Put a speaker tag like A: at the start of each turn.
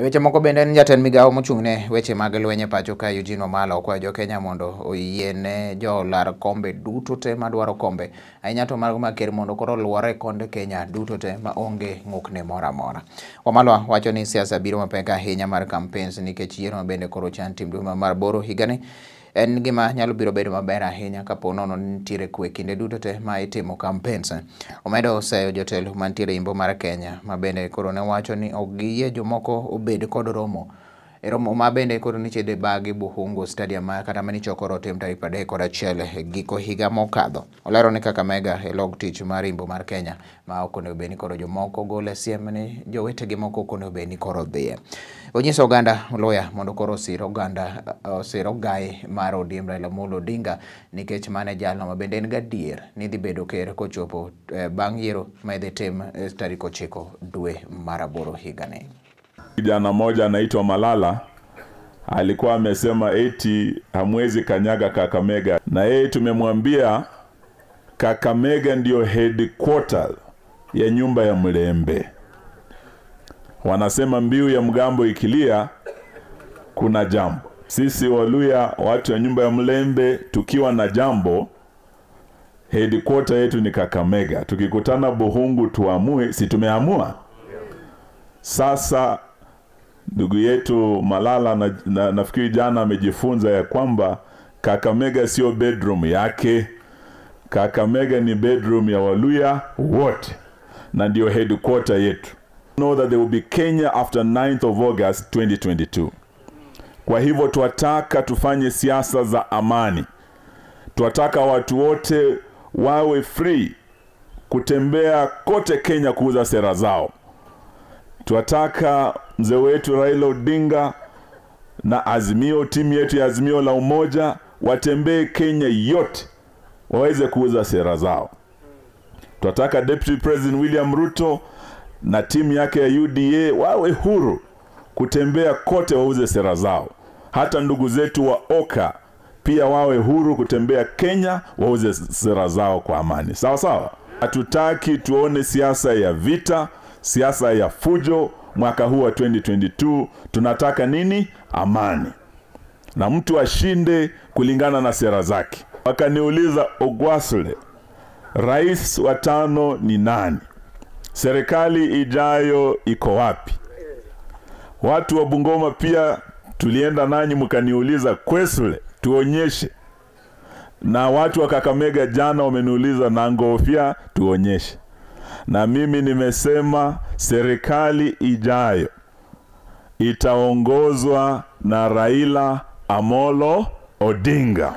A: Weche moko bende en jatend migawo mochung'ne weche mag lweny e pacho ka Eugene Wamalwa okwayo jo Kenya mondo oyiene jolar kombe duto te madwaro kombe ahinya to mago mag ker mondo koro oluor e konde Kenya duto te ma onge ng'ukni moro amora. Wamalwa wacho ni siasa biro mapek ahinya mar campaigns nikech yiero bende koro chan tim dwe mar aboro higani. En gima nyalo biro bedo maber ahinya kapo nono ni nitiere kwe kinde duto te ma itimo campaigns. Omedo seyo jotelo mantiere imbo mar Kenya ma bende koro ne wacho ni ok giyie jomoko obed kod romo. E romo ma bende koro nichede bagi Bukhungu Stadium ma kata manichokoro otim tarik 31 giko higa mokadho. Olero ni Kakamega e log tich mar imbo mar Kenya ma ok onego bed ni koro jomoko gole siem ni jowetegi moko ok onego bed ni koro dhiye. Onyiso oganda Luya mondo koro osir oganda osir ogai mar ODM Raila Amolo Odinga nikech mane jalno ma bende en gadier ni dhi bedo ker kochopo bang' yiero ma idhi tim tarik 9 dwe mar aboro higani.
B: Kijana mmoja anaitwa Malala alikuwa amesema eti hamwezi kanyaga Kakamega, na yeye tumemwambia Kakamega ndio headquarter ya nyumba ya Mlembe. Wanasema mbiu ya mgambo ikilia kuna jambo. Sisi Waluya, watu ya nyumba ya Mlembe, tukiwa na jambo headquarter yetu ni Kakamega. Tukikutana Bukhungu tuamue, si tumeamua? Sasa ndugu yetu Malala nafikiri jana amejifunza ya kwamba Kakamega sio bedroom yake. Kakamega ni bedroom ya Waluya wote na ndio headquarter yetu. Know that there will be Kenya after 9th of August 2022. Kwa hivyo twataka tufanye siasa za amani. Twataka watu wote wawe free kutembea kote Kenya kuuza sera zao. Twataka mzee wetu Raila Odinga na Azimio, timu yetu ya Azimio la Umoja, watembee Kenya yote waweze kuuza sera zao. Twataka Deputy President William Ruto na timu yake ya UDA wawe huru kutembea kote wauze sera zao. Hata ndugu zetu wa OKA pia wawe huru kutembea Kenya wauze sera zao kwa amani. Sawa sawa. Hatutaki tuone siasa ya vita, siasa ya fujo mwaka huu wa 2022. Tunataka nini? Amani. Na mtu ashinde kulingana na sera zake. Wakaniuliza, Ogwasle, rais wa 5 ni nani? Serikali ijayo iko wapi? Watu wa Bungoma pia tulienda nanyi mkaniuliza, Kwesule tuonyeshe. Na watu wa Kakamega jana wameniuliza, Nangofia tuonyeshe. Na mimi nimesema serikali ijayo itaongozwa na Raila Amolo Odinga.